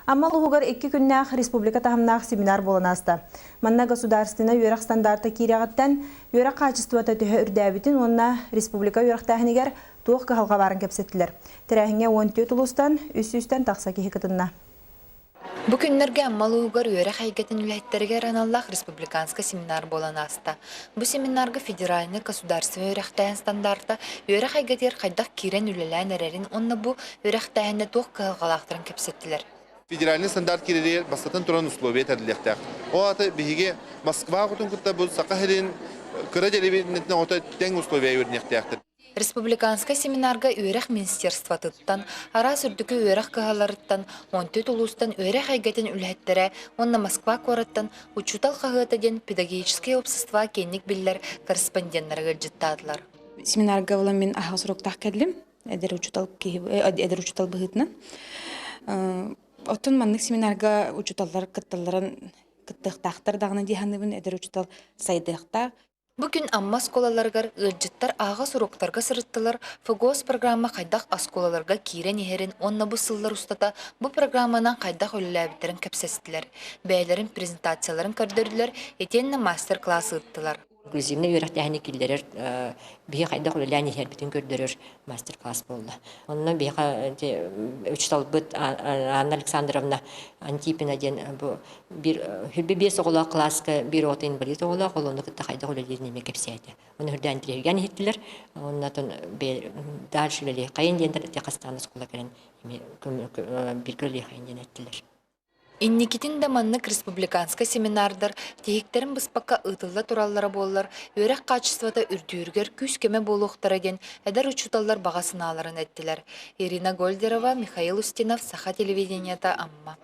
Амма улууһугар икки күннээх республика таһымнаах семинар буолан ааста. Манна государственнай үөрэх стандарта киирэҕиттэн үөрэх хаачыстыбата төһө үрдээбитин уонна республика үөрэхтээһинигэр туох кыһалҕа баарын кэпсэттилэр. Тэрээһиҥҥэ 14 улуустан 300-тэн тахса киһи кытынна. Бу күннэргэ Амма улууһугар үөрэх эйгэтин үлэһиттэригэр аналлаах республиканскай семинар буолан ааста. Бу семинарга федеральнай государственнай үөрэхтээһин стандарта үөрэх эйгэтигэр хайдах киирэн үлэлээн эрэрин уонна бу үөрэхтээһинэ туох кыһалҕалаахтарын кэпсэттилэр. Федеральный стандарт киирэригэр бастатан туран условия тэриллиэхтээх. Ол аата биһиги Москва хотун кытта бу Саха сирин кыра дэриэбинэтин оҕото тэҥ условия үөрэниэхтээхтэр. Республиканскай семинарга үөрэх министерствотыттан, араас үрдүкү үөрэх кыһаларыттан, 14 улуустан үөрэх эйгэтин үлэһиттэрэ уонна Москва куораттан Учуутал хаһыата диэн педагогическай общество киэҥник биллэр корреспонденнара ыалдьыттаатылар. Семинарга буолан мин аһаҕас уруоктаах кэллим. Эдэр учуутал киһи эдэр учуутал быһыытынан. Оттон маннык семинарга учууталлар кытталларын кыттыахтаахтар даҕаны дии саныыбын. Эдэр учуутал сайдыахтаах. Бу күн Амма оскуолаларыгар ыалдьыттар аһаҕас уруоктарга сырыттылар, ФГОС программа хайдах оскуолаларга киирэн иһэрин уонна бу сыллар устата бу программанан хайдах үлэлээбиттэрин кэпсэстилэр, бэйэлэрин презентацияларын көрдөрдүлэр итиэннэ мастер-класс ыыттылар. Инклюзивнай үөрэхтээһини киллэрэр биһи хайдах үлэлээн иһэрбитин көрдөрөр мастер-класс буолла. Онно биһиэхэ учууталбыт Анна Александровна Антипина диэн бу биир хүрбэ биэс оҕолоох кылааска биир оҕото инбэлиит оҕолоох, ол онно кытта хайдах үлэлиирин эмиэ кэпсээтэ. Оны үрдээн тириэргээн иһиттилэр. Оннотон дальше үлэлиэххэйин диэн хастаан оскуола кэлэн эмиэ бииргэ үлэлиэххэйин диэн эттилэр. Инникитин да маннык республиканскай семинардар тиһиктэрин быспакка ыытылла тураллара буоллар, үөрэх хаачыстыбата үрдүүрүгэр күүс-көмө буолуохтара диэн эдэр учууталлар баҕа санааларын эттилэр. Ирина Гольдерова, Михаил Устинов, Саха телевидениета, Амма.